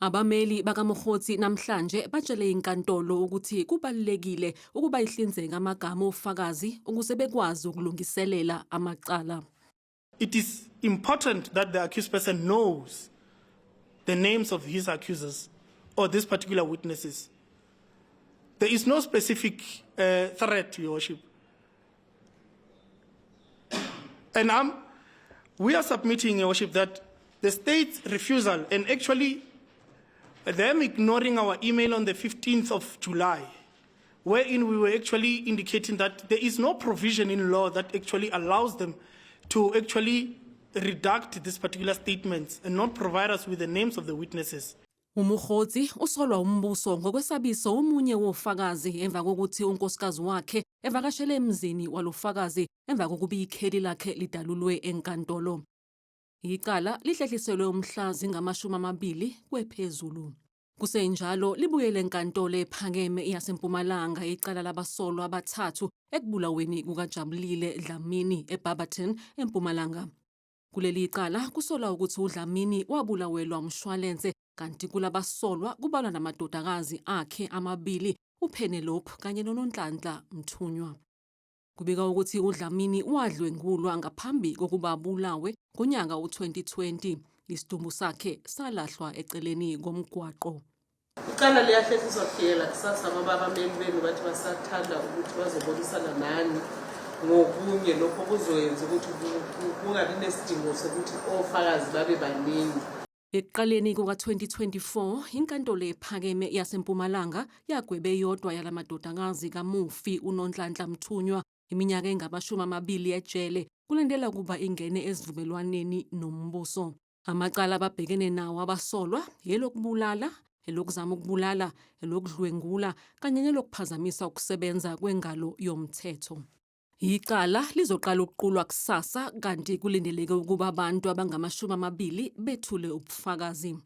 Abameli bakaMogotsi namhlanje batshele inkantolo ukuthi kubalulekile ukuba ihlinzeke amagama ofakazi ukuze bekwazi ukulungiselela amacala. It is important that the accused person knows the names of his accusers or these particular witnesses. There is no specific threat, Your Worship. And we are submitting, Your Worship, that the state's refusal and actually them ignoring our email on the 15th of July, wherein we were actually indicating that there is no provision in law that actually allows them to actually redact these particular statements and not provide us with the names of the witnesses. UMogotsi usolwa umbuso ngokwesabisa omunye wofakazi emva kokuthi unkosikazi wakhe evakashele emzini walofakazi emva kokuba ikheli lakhe lidalulwe enkantolo. Icala lihlehliselwe umhla zingama-20 kwephezulu. Kusenjalo libuyele enkantolo ephakeme yaseMpumalanga icala labasolwa abathathu ekubulaweni kukaJabulile Dlamini eBarberton eMpumalanga. Kuleli cala kusolwa ukuthi uDlamini wabulawelwa umshwalense, kanti kulabasolwa kubalwa namadodakazi akhe amabili, uPenelope kanye noNonhlanhla Mthunywa. Kubika ukuthi uDlamini wadlwengulwa ngaphambi kokuba abulawe ngonyaka u-2020. Isidumbu sakhe salahlwa eceleni komgwaqo. Icala liyahlehliswa kufikela kusasa ngoba abameli benu bathi basathanda ukuthi bazobonisana nani ngokunye lokho kuzoyenza ukuthi kungabi nesidingo sokuthi ofakazi babe baningi. Ekuqaleni kuka-2024, inkantolo ephakeme yaseMpumalanga yagwebe eyodwa yalamadodakazi kamufi uNonhlanhla Mthunywa iminyaka engama-20 ejele kulandela ukuba ingene esivumelwaneni nombuso. Amacala ababhekene nawo abasolwa elokubulala, elokuzama ukubulala, elokudlwengula kanye nelokuphazamisa ukusebenza kwengalo yomthetho. Icala lizoqala ukuqulwa kusasa, kanti kulindeleke ukuba abantu abangama-20 bethule ubufakazi.